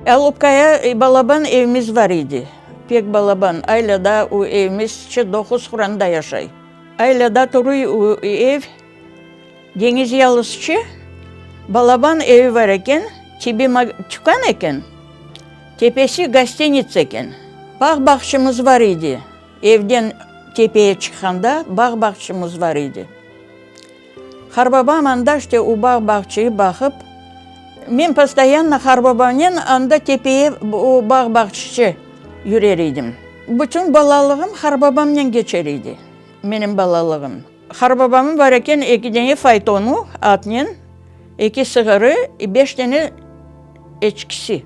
Alupkaya balaban evimiz var idi, pek balaban, alâ daa o evimizçe doquz qoranta yaşay. Alâ daa turuy o ev, deñiz yalısıçe balaban evi var eken, tibi tükân eken, tepesi gostinitsa eken. Bağ-bağçamız var idi, evden tepeye çıqqanda bağ-bağçamız var idi. Harbabam anda işte o bağ-bağçayı baqıp, men postoyanno harbabamnen anda tepeye o bağ-bağçıçı yürer edim. Bütün balalığım harbabamnen keçer edi, menim balalığım. Harbabamın bar eken eki dene faytonu, atnen, eki sığırı, beş dene eçkisi.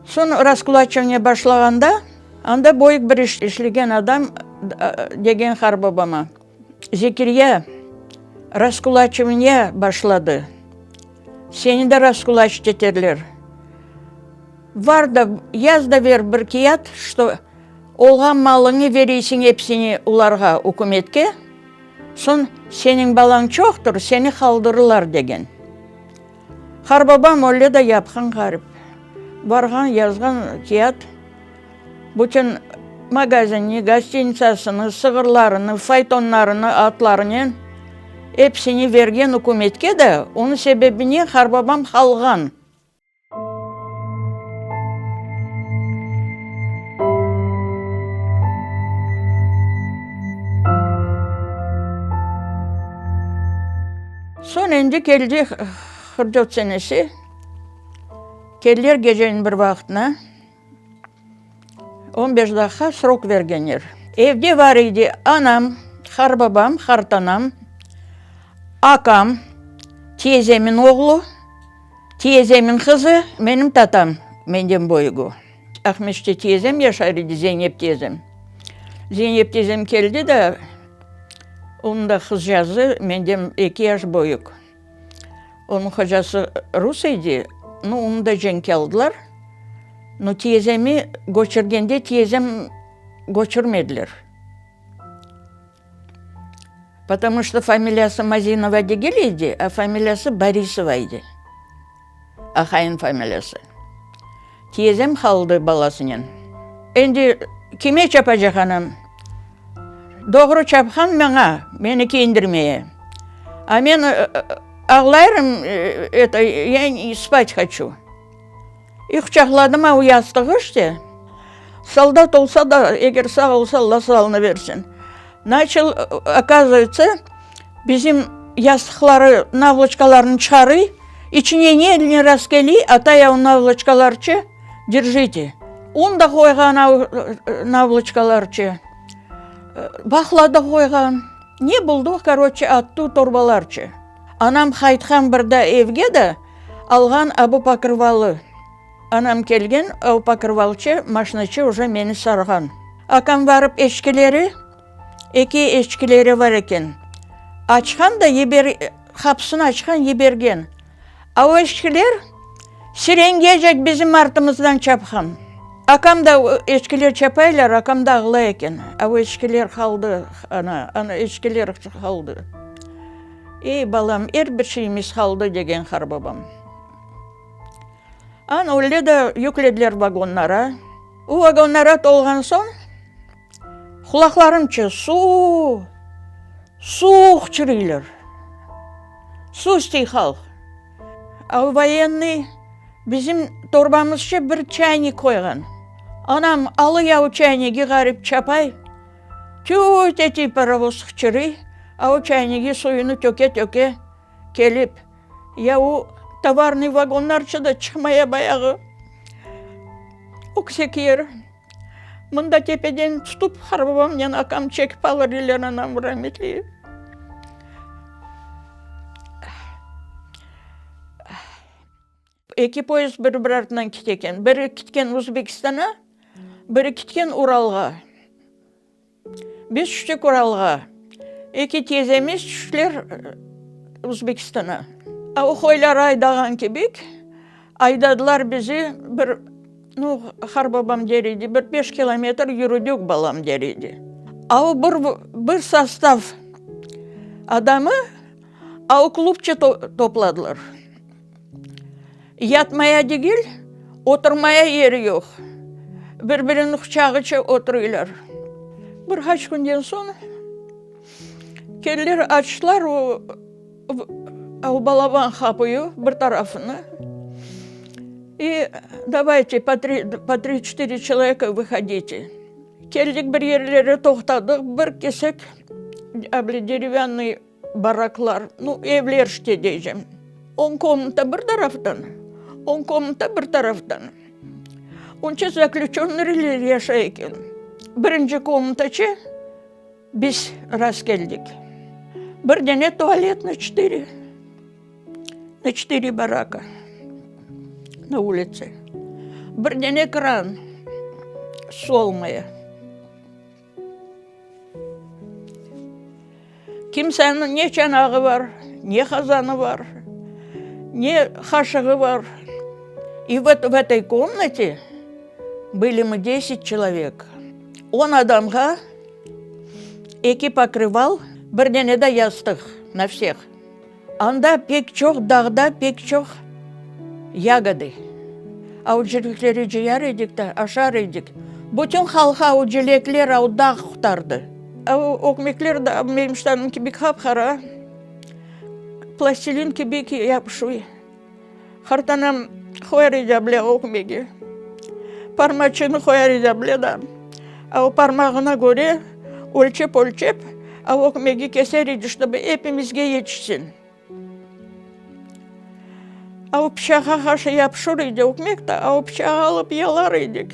Soñ raskulaçivaniye başlağanda, anda böyük bir iş işlegen adam degen harbabama. Zekirya, raskulaçivaniye başladı. Seni de raskulaçit eterler. Var da, yaz da ver bir kiyat, şto olğan malıñı veriysiñ epsini olarğa, ükümetke, soñ seniñ balañ çoqtır, seni qaldırırlar, degen. Qarbabam öyle de yapqan ğarip. Barğan, yazğan kiyat. Bütün magazinni, gostinitsasını, sığırlarını, faytonlarını, atlarınen epsini bergen ükümetke de, onıñ sebebinen qarbabam qalğan. Soñ endi keldi 44 senesi, keldiler geceniñ bir vaqtına. On beş daqqa srok bergenler. Evde bar edi anam, qarbabam, qartanam, akam, tiyezemiñ oğlu, tiyezemiñ qızı, menim tatam, menden böyügi. Aqmescitte tiyezem yaşar edi, Zeynep tiyezem. Zeynep tiyezem keldi de, onıñ da qızcazı menden eki yaş böyük. Onıñ hocası rus edi, nu, onı da cenkke aldılar. Nu, tiyezemi köçürgende tiyezem köçürmediler. Potomu çto familiyası Mazinova degil edi, a familiyası Borisova edi. Aqayınıñ familiyası. Tiyezem qaldı balasınen. Endi kime çapacaq anam? Doğru çapqan maña, meni kiyindirmeye. A men ağlayırım, eto, ya spat hoçu. İ quçaqladım a o yastığı işte. Soldat olsa da, eger sağ olsa, Alla sağlığını bersin. Naçal, okazıvayetsa, bizim yastıqları, navloçkalarını çıqarıy, içine ne eline rast keliy, ata o navloçkalarçı, derjite. Un da qoyğan navloçkalarçı, baqla da qoyğan. Ne buldu, koroçe, attı torbalarçı. Anam qaytqan bir da evge de alğan a bu pokrıvalı. Anam kelgen, o pokrıvalçı, maşinaçı uje meni sarğan. Akam barıp eçkileri, eki eçkileri bar eken, açqan da yiber, qapısını açqan, yibergen. A o eçkiler sirengecek bizim artımızdan çapqan. Akam da, eçkiler çapaylar, akam da ağlay eken. A o eçkiler qaldı, ana, ana, eçkiler qaldı. Ey, balam, er bir şeyimiz qaldı, degen qarbabam. Ana öyle de yüklediler vagonlara. O vagonlara tolğan soñ, qulaqlarımça suv, suv qıçırıylar. Suv istey halq. A o voyennıy bizim torbamızca bir çaynik qoyğan. Anam alıya o çaynigi ğarip çapay, tüt etiy parovoz qıçırıy, a o çaynigi suyunı töke-töke kelip, Ya o tovarnıy vagonlarça da çıqmaya bayağı öksek yer. Mında tepeden tutıp qarbabamnen akam çekip alır ediler anam rametli. Eki poyezd bir-biri artından kete eken. Biri ketken Özbekistana, biri ketken Uralğa. Biz tüştik Uralğa. Eki tiyzemiz tüştiler Özbekistana. A o qoyları aydağan kibik, aydadılar bizi bir, nu, qarbabam der edi, bir beş kilometr yürüdik, balam der edi. A o bir, bir sostav adamı. A o klubça topladılar. Yatmaya degil, oturmaya yeri yoq. Bir-biriniñ quçağıça oturıylar. Bir qaç künden soñ keldiler, açtılar o o balaban qapıyı, bir tarafını, i davayte po tri, po tri-çetiri çeloveka vıhodite. Keldik bir yerlere toqtadıq, bir kesek able derevânnıy Baraklar, nu, evler işte deycem. On komnata bir taraftan, on komnata bir taraftan. Onca zaklüçönnıy yaşay eken. Birinci komnataçe biz rastkeldik. Bir dene tualet na çetiri, na çetiri baraka na ulitsa. Bir dene kran, su olmaya. Kimseniñ ne çanağı bar, ne qazanı bar, ne qaşığı bar. И вот в этой комнате были мы deset çelovek. On adamğa eki pokrıval, bir dene de yastıq na vseh. Anda pek çoq dağda pek çoq yagodı. Avcılıkleri cıyar edik de, aşar edik. Bütün halq avcılekler av dağ qutardı. Av ökmekler de menim ştanım kibi qap-qara, plastilin kibi yapışuy. Qartanam qoyar edi able ökmege. Parmaçını qoyar edi able da. Av parmağına köre ölçep-ölçep av ökmege keser edi, ştobı epimizge yetişsin. Av pıçağa qarşı yapışır edi ökmek da, av pıçağı alıp yalar edik.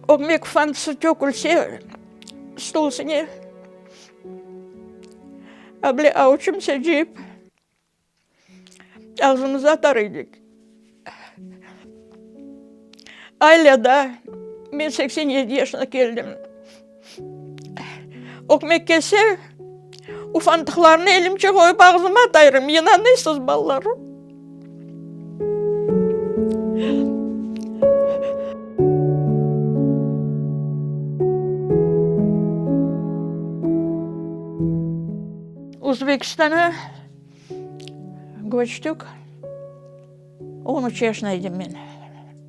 Ökmek fantısı tökülse stol üstüne, able avuçımca cıyıp Ağzımıza atar edik. Alâ daa, men 87 yaşına keldim, ökmek kelse, ufantıqlarnı elimce qoyıp ağzıma atayırım, inanıysız, balalarım. Özbekistana Köçtük. On üç yaşında edim men.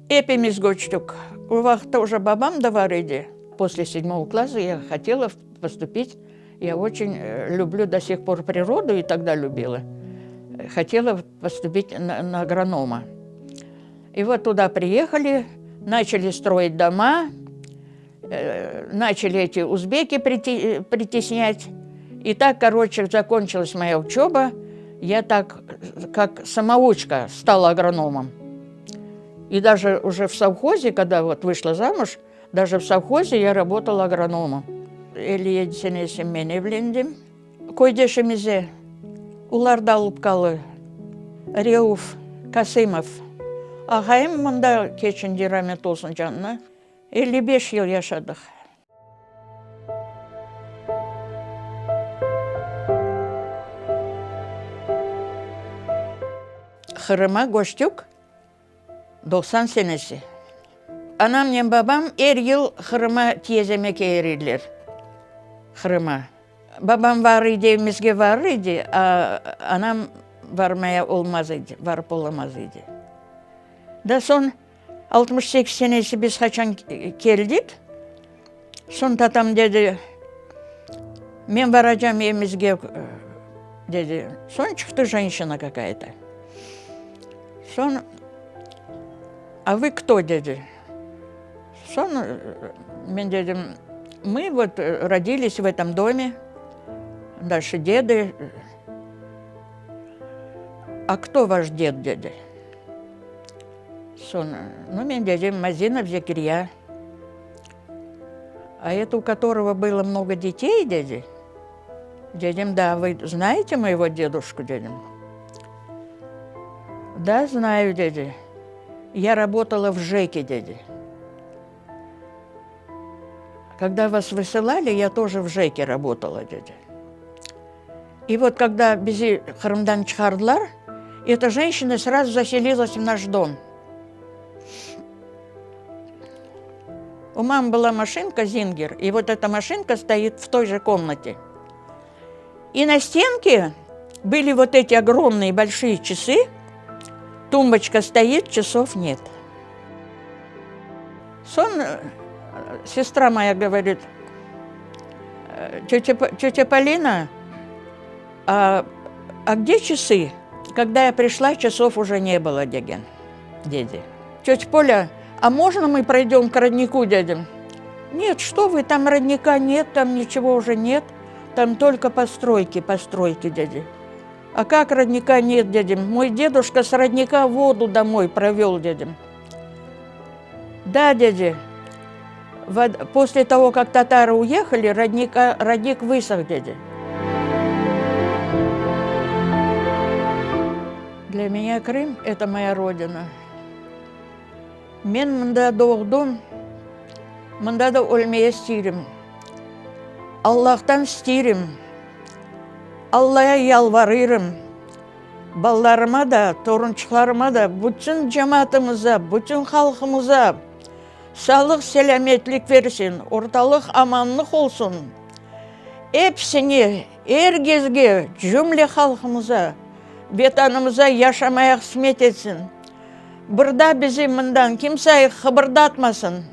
Epimiz köçtük. O vaqıtta уже babam da bar edi. После седьмого класса я хотела поступить, я очень люблю до сих пор природу и тогда любила, хотела поступить на, на агронома. И вот туда приехали, начали строить дома, начали эти узбеки притеснять. И так, короче, закончилась моя учеба. Я так, как самоучка, стала агрономом. И даже уже в совхозе, когда вот вышла замуж, даже в совхозе я работала агрономом. 57 senesi men evlendim. Köydeşimize, olar da alıp qalı, Reuf Kasımov ağayım mında keçindi, ramet olsun canına. 55 yıl yaşadıq. Qırım'a köçtük 90 senesi. Anamnen babam er yıl Qırım'a tiyezeme kelir ediler. Qırım'a. Babam var idi, evimizge varır idi, a anam varmaya olmaz idi, varıp olamaz idi. Da soñ 68 senesi biz qaçan keldik, soñ tatam dedi, men baracam evimizge, dedi. Soñ çıqtı jenşina kakaya-to. Soñ, a vı kto, dedi. Soñ men dedim, mı vot rodilis v etom dome, naşı dedı. A kto vaş ded, dedi. Soñ, nu, men dedim, Mazinov Zekirya. A eto u kotorogo bylo mnogo detey, dedi. Dedim, da, vı znaete moyego deduşku, dedim. Da, znayu, dedi. Ya rabotala v JEKe, dedi. Kogda vas vısılali, ya toje v JEKe rabotala, dedi. I vot kogda bizi Qırımdan çıqardılar, eta jenşina srazu zaselilas v naş dom. U mamı byla maşinka Zinger, i vot eta maşinka stoit v toy je komnate. I na stenke. Были вот эти огромные большие часы, тумбочка стоит, часов нет. Soñ sestra moya govorit, Тетя, тетя Полина, а, а где часы? Когда я пришла, часов уже не было, degen, dedi. Тетя Поля, а можно мы пройдем к роднику, dedim? Нет, что вы, там родника нет, там ничего уже нет, там только постройки, постройки, dedi. А как родника нет, dedim? Мой дедушка с родника воду домой провел, dedim. Да, dedi, после того, как татары уехали, родника, родник высох, dedi. Для меня Крым – это моя родина. Men mında doğdım, mında da ölmeye istirim. Allahtan istirim, Allaya yalvarırım, balalarıma da, torunçıqlarıma da, bütün cemaatımıza, bütün halqımıza sağlıq-selâmetlik versin, ortalıq amanlıq olsun. Episine, er kesge, cümle halqımıza, Vetanımıza yaşamaya qısmet etsin. Bir daa bizi mından kimse qıbırdatmasın.